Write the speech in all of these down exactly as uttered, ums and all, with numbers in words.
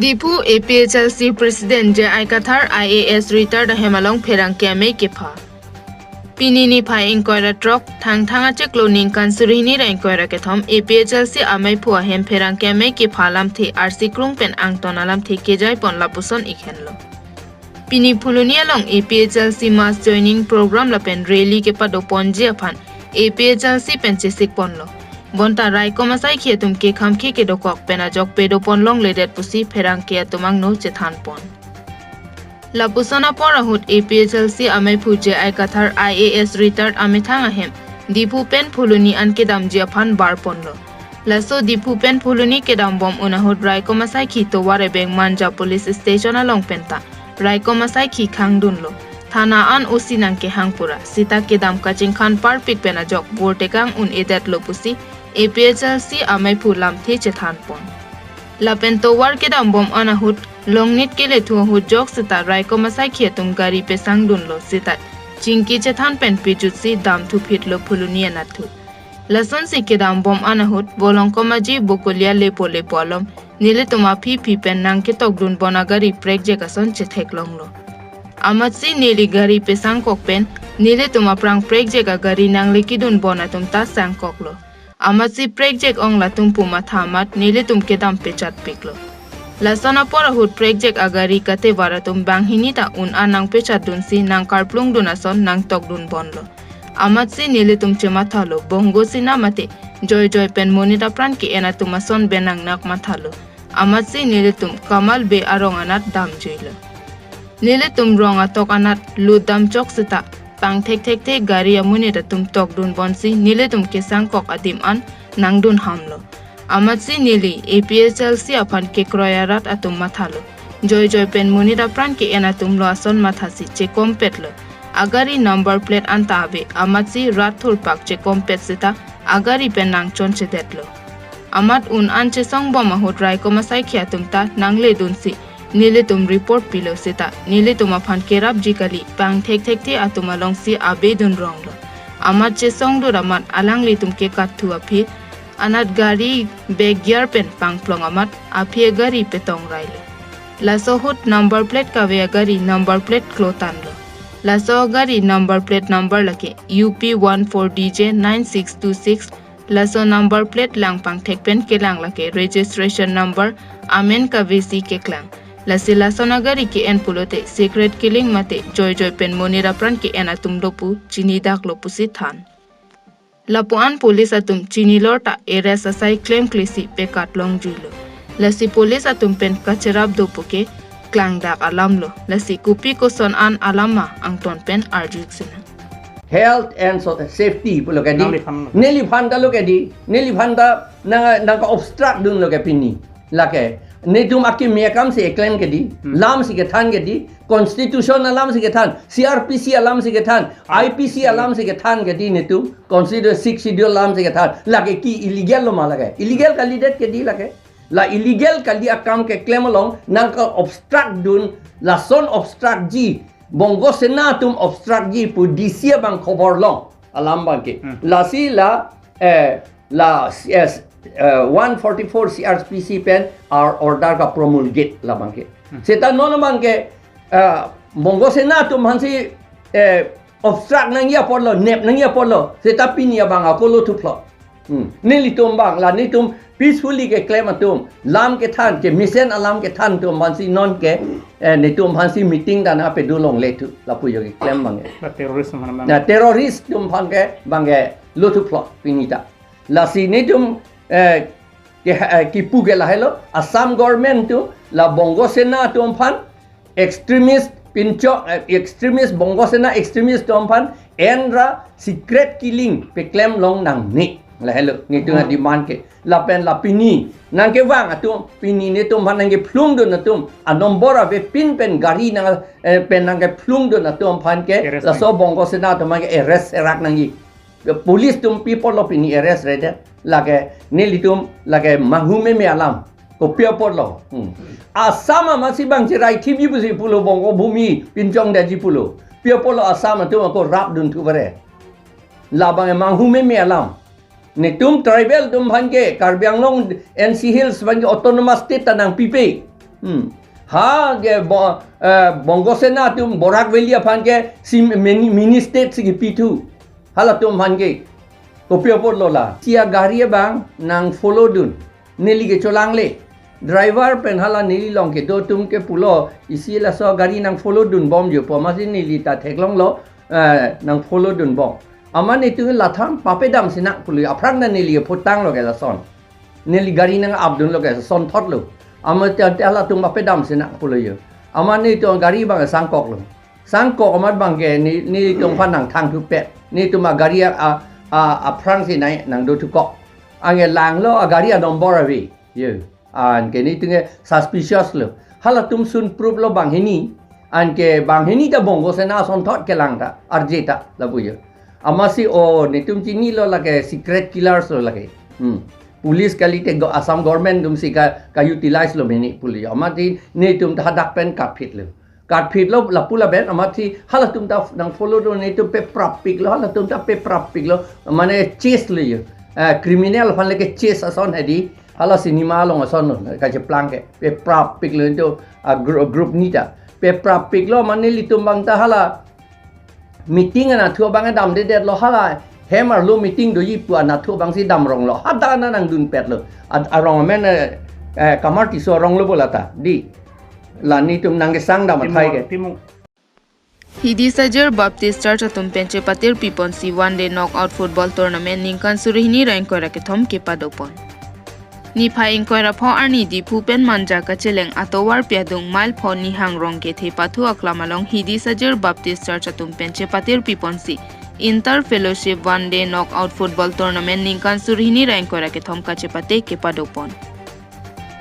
Diphu A P H L C President J I Kathar I A S retired ahem along pherangke amei kepha. Pini niphai ingkoi ra throk, Thangthang achiklo ningkan suri hini ra ingkoi ra kethom A P H L C ameiphu ahem pherangke amei kepha alamthe arsi krung pen angton alamthe kejai pon lapuson ik henlo. Pini Phuloni along A P H L C mass joining program lapen rally kepado ponji aphan A P H L C pen chesik ponlo. Bonta raikom asaikhi atum ke khamkhe kedokok pen ajok pedo pon longledet pusi pherangke atum angno chethan pon. Lapuson apor ahut A P H L C ameiphu J I Kathar I A S retired amethang ahem Diphu pen Phuloni an kedamji aphan bar ponlo. Laso Diphu pen Phuloni kedam bom un ahut raikom asaikhi tovar ebeng Manja Police Station along penta raikom asaikhi khangdunlo. Thana an O C nangkehang pura sita kedam kachingkhan parpik pen ajok bor tekang un-edetlo pusi A P H L C ameiphu lamthe chethan pon. Lapen tovar kedam bom an ahut longnit kelethu ahut jok sita raikom asaikhi atum gari pesangdunlo sita chingki chethan pen pejutsi damthu phitlo Phuloni anatthu. Lasonsi kedam bom an ahut Bolongkom Aji Bokolia Lepo Lepo alom nelitum aphi phi pen nangketokdun bon agari prekjek ason chetheklonglo. Amatsi neli gari pesangkok pen nelitum aphrang prekjek agari nanglekidun bon atum ta sangkoklo. Amatsi prekjek ong latum pu matha amat nelitum kedam pechatpiklo. Lason apor ahut prekjek agari katevar atum banghini ta un an nangpechatdunsi nangkarplungdun ason nangtokdun bonlo. Amatsi nelitum chemathalo Bongo Sena mate joijoi pen monit apran ke-en atum ason benang nak mathalo. Amatsi nelitum Kamal Bey arong anat damjuilo. Nelitum rong atok anat lutdam chok sita pangthekthekthe gari amonit atum tokdun bonsi nelitum kesangkok adim an nangdun hamlo. Amatsi neli A P H L C aphan kekroi arat atum mathalo. Joijoi pen monit apran ke-en atumlo ason mathasi chekompetlo. Agari number plate anta ave amatsi rat thurpak chekompet sita agari pen nangchonchedetlo. Amat un an chesong bom ahut raikom asaikhi atum ta nangledunsi nelitum report pilo sita nelitum aphan kerapji kali pangthekthekthe atum alongsi abedun ronglo. Amat chesongdun amat alanglitum kekatthu aphi anat gari back gear pen pangplong amat aphi agari petong railo. Laso ahut number plate kave agari number plate klotanlo. Laso agari number plate number lake U P one four D J nine six two six. Laso number plate lang pangthek pen kelang lake registration number amen kavesi keklang. Lasi lason agari ke-en pulote secret killing mate joijoi pen monit apran ke-en atumlo pu chinidaklo pusi than. Lapu an police atum chinilor ta arrest asai klemklesi pekatlongjuilo. Lasi police atum pen kacherap do puke klangdak alamlo. Lasi kopi koson an alam ma angton pen arju sina. Health and so- safety pulo kedi. Neliphan. Neliphan ta lo kedi. Neliphan ta nang nang ka obstruct dunlo ke pini. Lake netum akimi akam si eklem kedi. Hmm. Lam si kethan kedi. Constitution alam si kethan. C R P C alam si kethan. I P C alam si kethan kedi netum. Constitution Sixth Schedule alam si kethan. Lake ke illegal lo ma lake. Illegal kalidet kedi lake. La illegal kali akam keklem along nang ka obstruct dun lason obstruct ji. Bongo Sena atum obstruct ji pu D C abang khobor long alam abang ke. Hmm. Lasi la eh, la C S eh, one forty-four C R P C pen our order ka promulgate la abang ke. Hmm. Seta non abang ke eh, Bongo Sena atum aphansi eh, obstruct nangji apotlo, nep nangji apotlo. Seta pini abang ako lo thuplo. Hmm. Nelitum abang la netum peacefully keklem atum lam kethan ke mesen alam kethan atum aphansi non ke eh, netum aphansi meeting dana pedu longle thu lapu yo keklem abang. Na terrorist atum aphan ke abang ke lo thuplo pini ta. Lasi netum eh, ke eh, kipu ke lahelo Assam government atum la Bongo Sena atum aphan extremist pinchok eh, extremist Bongo Sena extremist atum aphan en ra secret killing peklem long nangne. Lahelo netum a demand ke lapen la pini nang kevang atum pini netum aphan nang kephlung dun atum a number ave pin pen gari nang eh, pen nang kephlung dun atum aphan ke laso Bongo Sena atum aphan ke arrest serak nangji. Police atum pi apotlo pini arrest rede lake nelitum lake manghu meme alam. Kopi apotlo. Hmm. Assam amatsi abang cherai thibi pusi pulo Bongo Bhumi pinchong daji pulo. Pi apotlo Assam atum ako rap dun thu bare. La abang manghu meme alam. Netum tribal atum aphan ke Karbi Anglong N C Hills aphan ke autonomous state ta nangpipe. Hmm. Ha ke bo, eh, Bongo Sena atum Barak Valley aphan ke si mini, mini state si kipithu. Halatum aphan ke kopi apotlo la. Si agari abang nang follow dun. Neli ke cholangle. Driver pen hala neli along kedo atum ke pulo, isi laso gari nang follow dunbom jo pu amatsi neli ta theklonglo, eh, nang follow dunbom. Amat netum latham papedam sinang pulo, aphrang ta neli ke phutanglo ke lason. Neli gari nang apdunlo ke sonthotlo. Amat te, te halatum papedam sinang pulo jo. Amat netum gari abang sangkoklo. Sangkok amat abang ke ne, netum aphan nang thangthupet. Netum agari a, a, aphrangsi nai nang dothukok. Anke langlo agari a number ave. Jo. Anke netum ke suspicious lo. Halatum sun proof lo banghini. Anke banghini ta Bongo Sena asonthot kelang ta. Arje ta lapu jo. Amatsi o netum chinilo lake secret killers lo lake. Hmm. Police kalite go-, Assam government atumsi ka, ka utilize lo mini puli. Amatsi netum ta hadak pen katphitlo. Katphitlo lapu lapen amatsi halatum ta nang follow do netum peprap piklo, halatum ta peprap piklo, mane chase lo jo. Eh, criminal aphan lake chase ason hedi, hala cinema along ason lo, kacheplang ke. Peprap piklo netum, ah, gru-, group ni ta. Peprap piklo mane nelitum abang ta hala meeting anatthu abang damdedetlo hala hem arlo meeting doji pu anatthu abangsi damronglo. Hadak nang dunpetlo. Ad-, arong amen, eh, eh, Kamar Tisso arong lo bo lata. Di. La netum nang kesang dam athai ke. Timung, timung. Hidisajir Baptist Church atum pen chepatir piponsi one day knockout football tournament ningkan suri hini ra ingkoi ra kethom kepadopon. Niphai ingkoi ra pho arni Diphu pen Manja kacheleng atovarpi adung mile pho Nihang Rongkethe pathu aklam along Hidisajir Baptist Church atum pen chepatir piponsi Inter Fellowship One Day Knockout Football Tournament ningkan suri hini ra ingkoi ra kethom kachepate kepadopon.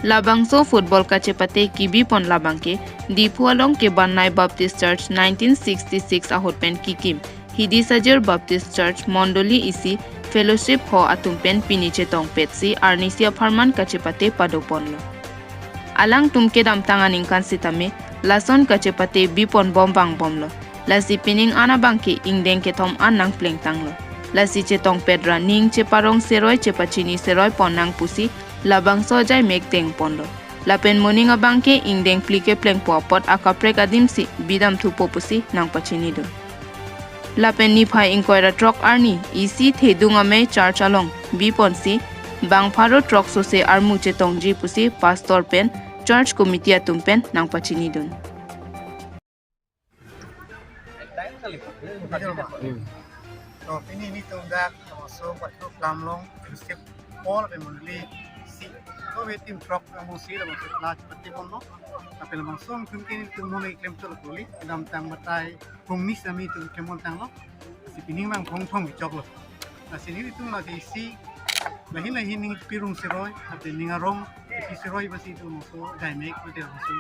Labangso football kachepate kibipon labang ke Diphu along kebannai Baptist Church nineteen sixty-six ahut pen kikim Hidisajir Baptist Church mondoli isi fellowship ho atum pen pini chetongpetsi arnisi apharman kachepate padoponlo. Alangtum kedamtang aningkan sitame lason kachepate biponbom vangbomlo. Lasi pining an abang ke ingdeng kethom an nangplengtanglo. Lasi chetongpet ra ning cheparong seroi chepachini seroipon nang pusi labangso ajaimek dengponlo. Lapen moning abang ke ingdeng phli keplengpo apot akaprek adimsi bidamthupo pusi nangpachinidun. Lapen niphai ingkoi ra throk arni isi Thedung Amei Church along biponsi bang pharo throk sose armu chetongji pusi pastor pen church committee atum pen nangpachinidun. Hmm. To pini nelitum dak laso pathu aklam along fellowship hall pen mondoli isi. To ve team throk amo si laso class pati ponlo. Tapi labangso atum ke nelitum monit klemchot kuli. Kedamtang batai pungni sami atum klemon tanglo. Si pini mang phong phong choklo. Lasi nelitum lasi isi lahin lahin ning pirung seroi, tapi ning arong pi seroi basi itum so daimek pati laso.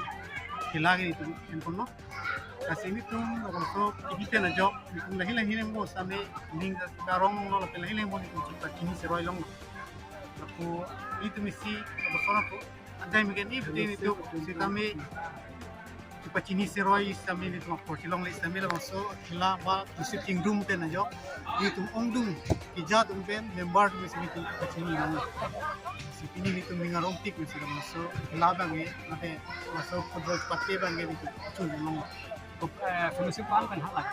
Khela ke itum enpon lo. Lasi nelitum laso kibiten ajok, nelitum lahin lahin mo sami ning arong lo, lapen lahin lahin mo nelitum chepachini seroi longlo. Lapu nelitum isi laso lapu adai megen ni pati nelitum sitame chepachini seroi sitame nelitum apor chelongle sitame labangso khela ba Joseph Kingdom ten ajok nelitum ongdung kija atum pen member atum sitame nelitum chepachini longlo. Si pini nelitum ning arong tik si labangso khela abang ke, mate laso football pate abang ke nelitum chun longlo. Eh, fellowship abang pen halak.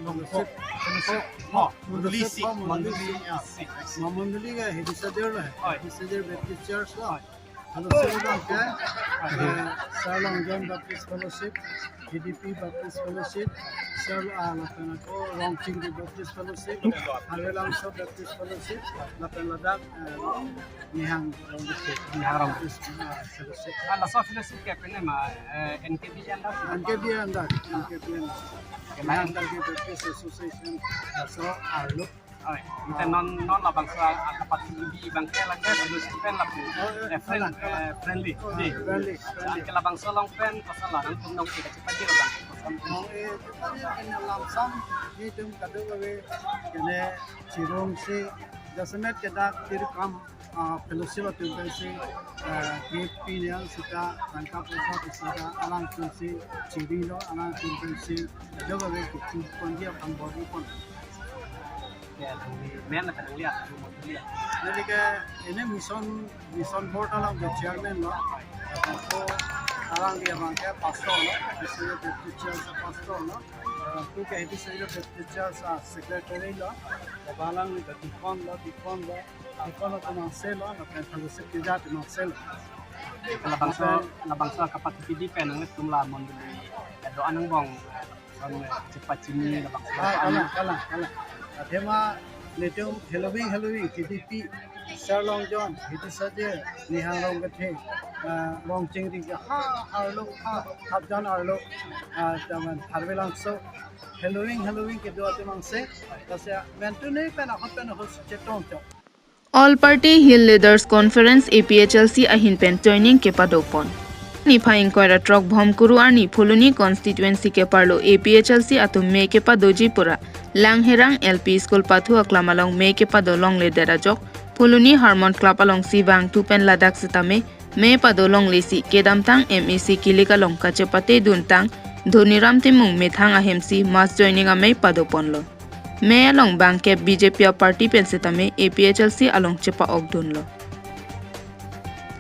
Longpo. Fellowship. Oh, mondoli isi. Mondoli isi. Mondoli isi. Ma mondoli ke Hidisajir lo. Oi. Hidisajir Baptist Church lo. Oi. Fellowship abang ke, eh, Sir Long John Baptist Fellowship, G D P Baptist Fellowship, Sir, ah, lapen ako Rongchingri Baptist Fellowship, Harelangso Baptist Fellowship, lapen ladak, eh, Nihang Rongkethe. Nihang Rongkethe. Baptist, ah, Fellowship. Ah, laso fellowship ke pen ma, eh, N K B under? N K B under, N K B under. Nihang Karbi Baptist Association, laso arlo. Oi, ante non, non labangso a-, a-, kapat B B abang ke lake fellowship pen lapu. Oh, eh, eh, friend, kalang, kalang. Eh, friendly. Oh, di. Friendly, friendly. Anke labangso along pen kosonlo, nangtum nong ke kachepadir abang koson. Nong, eh, chepadir ke ne lamsam, nelitum kadokave ke ne chirongsi, jasemet ke dak tirkam, ah, fellowship atum pensi, ah, K P N L sita, tangka poisa sita, alangtum si chirilo, alangtum pensi, kadokave ke chingkondi aphan bor-ipon. Ya, nangli men atau nangli apa? Neli ke, ini mission, mission board along ke chairman lo. Ako, Arang dia abang ke pastor lo, District Baptist Church pastor lo. Arang tu ke District Baptist Church secretary lo. Abang alang ni ke deacon lo, deacon lo. Deacon lo atum angse lo, lapen fellowship keja atum angse lo. Labangso, labangso kapatiki di pen nangtum la mondoli do-an angbong, eh, son, eh, chepachini labangso. Ah, kalang, kalang, kalang. Athema nelitum heloving, heloving, K D P, Sarlong John, Hiti Saje, Nihang Rong Kethe, ah, Rong Chingri, ha, arlo, ha, Hapjan arlo, ah, jaman Harve Langso, heloving, heloving kedo atum angse, kasi mentu ne pen ahot pen ahot chetong chok. All Party Hill Leaders Conference A P H L C ahin pen joining kepadopon. Niphai ingkoi ra throk Bhomkuru arni Phuloni constituency keparlo A P H L C atum mei kepadoji pura Langherang L P School pathu aklam along mei kepado longledet ajok Phuloni Harmon Club alongsi vangthu pen ladak setame mei pado longlesi kedamtang M A C kilik along kachepate duntang Dhoniram Timung methang ahemsi mass joining amei padoponlo. Mei along bangkep B J P aparty pen setame A P H L C along chepa-ok dunlo.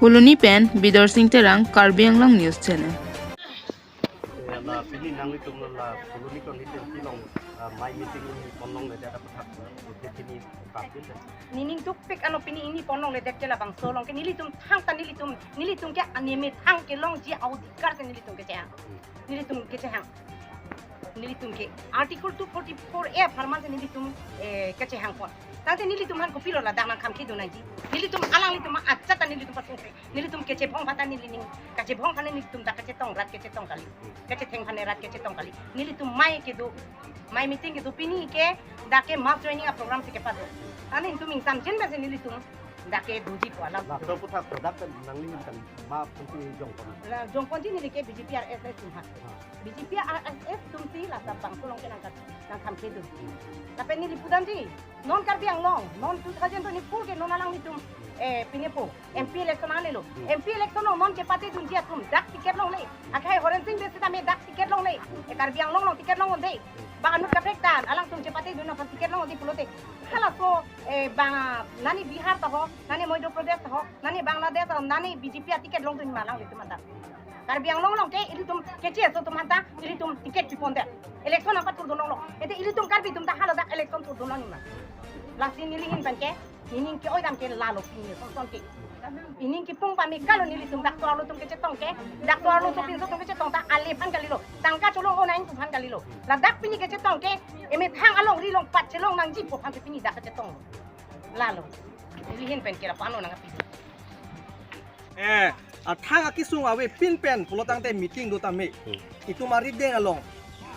Phuloni pen Bidor Sing Terang, Karbi Anglong News Channel. Eh, la pini nanglitum la Phuloni constituency along, ah, mei meeting ingni pon longledet aputhak, eh, pini kapin. Nening dukpik ano pini ingni pon longledet ke labangso along ke nelitum thangta nelitum, nelitum ke aneme thang kelongji adhikar si nelitum kechehang. Hmm. Nelitum kechehang. Nelitum ke Article two forty-four A apharman si nelitum, eh, kechehangpon. Tangte nelitum aphan kopilo ladak nangkhamkhe do nangji. Nelitum alanglitum ajat ta nelitum pasungkre. Nelitum kechebong aphan ta nelining. Kachebong aphan nelitum dak kachetong, rat kachetong kali. Kachetheng aphan rat kachetong kali. Nelitum mei kedo, mei meeting kedo pini ke dak ke mass joining aprogram si kepado. Ani itum ingsamjin pensi nelitum dak ke doji ko alam. Laso aputhak product nangli kan ma pensi jongpon. La jongponji neli ke B J P R S S atum ha. Ha. B J P R S S atumsi labangso along ke nangkam, nangkhamkhe do. Lapen neli pudamji, non Karbi Anglong, non two thousand twenty-four ke non alanglitum, eh, pinepo, M P election alelo. Hmm. M P election along non chepate dunji atum dak ticket longle. Akhai Horen Sing Bey setame dak ticket longle. Eh, Karbi Anglong along ticket longponde. Bang anut kaprek ta, alangtum chepate dun aphan ticket longponde pulote. Halaso, eh, bang, nani Bihar ta ho, nani Madhya Pradesh ta ho, nani Bangladesh ta ho, nani B J P aticket longdun ma alanglitum anta. Karbi Anglong along ke ilitum keche aso atum anta ilitum ticket pipondet. Election nangpathurdun longlo. Ete ilitum Karbi atum ta haladak election thurdun lonima. Lasi neli ahin pen ke, nening ke-oi dam ke lalo pini son son ke. Nening kepung pame kalo nelitum doctor arlo atum kechetong ke, doctor arlo sopinso atum kechetong ta ale aphan kalilo. Tangka cholong onang atum aphan kalilo. Ladak pini kechetong ke, emethang alongri along pat chelong nangjipo aphan ke pini dak kechetong. Lalo. Neli ahin pen ke lapu-an lo nangkapi. Eh, athang akesung ave pin pen pulo tangte meeting do tame. Hmm. Itum arideng along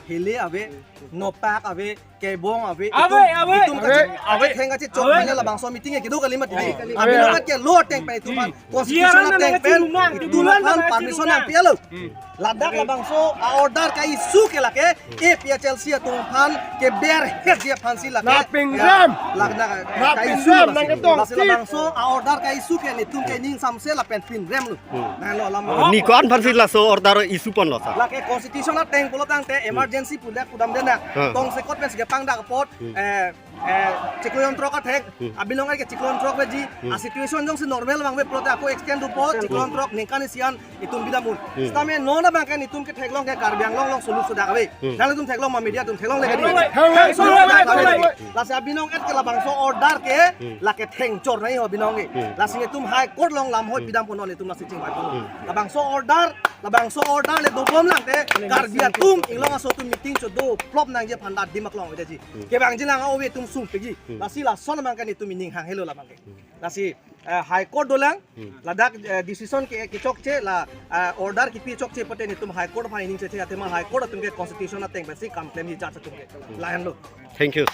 hele ave, nopak ave, kebong ave, ave, itum, ave, itum kache-, ave, kache-, theng kachechok, ave, mane labangso meeting ke kedo kali mati di. Ave. Abinong ke lo ateng pen itum aphan, hmm, constitution ateng pen itum aphan permission nangpilo. Hmm. Ladak labangso a-order ka-issue ke lake A P H L C atum aphan keberhetji aphansi lake. Napingrem. Lak na, napingrem, ka-issue nang lasi. Ketong. Lasi labangso a-order ka-issue ke nelitum ke ning samse lapen pinremlo. Hmm. Nanglo alam. Ni ko-an aphansi laso order issue ponlo sir? Lake constitution ateng pulo tangte emergency pudak pudam dena. Hmm. Tongsekot pensi kepangdak apot, hmm, eh, eh, chiklo jon throk athek, hmm, abinong ke chiklo jon throk veji, hmm, a-situation jongsi normal vangve pulote ako extend dopo, extend, chiklo jon throk ningkan isi an itum bidam un. Hmm. Setame non abang ke nelitum ketheklong ke Karbi Anglong along solu sodak ave. Hmm. Nanglitum theklong ma, media atum theklongle kedi. Theklong, theklong, theklong, theklong. Lasi abinong et ke labangso order ke, hmm, lake thengchor nai ho abinong ke. Hmm. Lasi nelitum High Court along lamhoi, hmm, pidampo non nelitum lasi chingvai. Hmm. Labangso order, labangso order le dobom lang te, Karbi atum inglong aso atum meeting chodo plop nangji aphan ta adim aklong aveji. Hmm. Kevangji lang ave atum sungpikji. Hmm. Lasi lason abang ke nelitum ining hanghelo labang ke. Hmm. Lasi, eh, High Court dolang, hmm, ladak, eh, decision ke, kechokche la, eh, order kipi chokche pute nelitum High Court aphan ining cheche, athema High Court atum ke constitution ateng pensi kam klemji judge atum ke. Hmm. Lahenlo. Thank you.